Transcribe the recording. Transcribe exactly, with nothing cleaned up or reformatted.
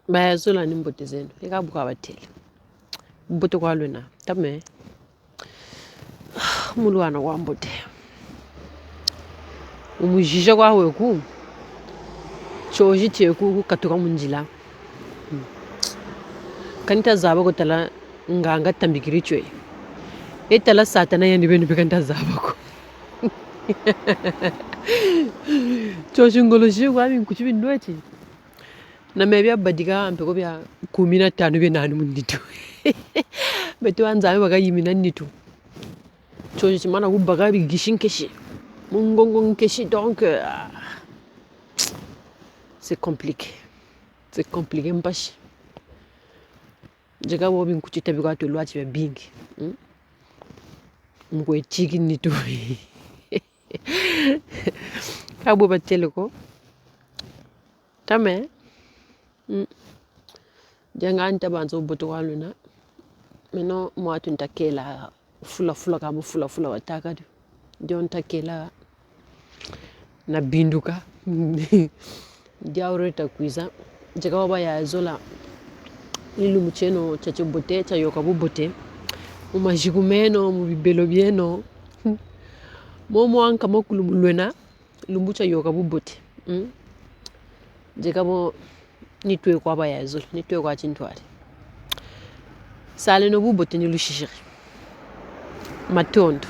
Bayazola, ni mbote zeno. Eka bu ka batêle. Bubote kwa lwena. Tame. Mu lwana kwa mbote. Mu mujija kwa weku. Tiozi tieku ku katuka mu nzila. Hmm. Kani ta zaba ko tala nganga tambikiri tio. E tala Satana yandi beni mpe kani ta zaba ko. Tiozi ngolo zi kwa binkuti bi ndweti. Na me bia badika mpe ko bia kumi na tanu bie nani mu nitu. Beto ba Nzambi baka yimina nitu. Tiozi ti mana ku baka bigisi nkesi. Mu ngongo nkesi, donc, euh, ah, c'est compliqué. C'est compliqué mpasi. Nzeka bo binkuti ta bi kwa twe lwati bia bingi. Hmm? Mu kwe tiki nitu. Ka bo batêle ko. Tame. Mm. Dia nga nta banza bubote kwa lwena. Meno mwatu nta kela fula fula ka bu fula fula watâka du. Dio nta kela na binduka. Dia wuri ta kwiza. Nzeka bo bayazola. Ni lumbu tieno tia tibote, tia yôka bubote. Mu maziku meno, mu bibelo bieno. Mo mwa nkama kulu mu lwena. Lumbu tia yôka bubote. Hmm? Nzeka bo ni twe kwa bayazola, ni twe kwa tintwari. Saleno bubote ni lusisiri. Matondo.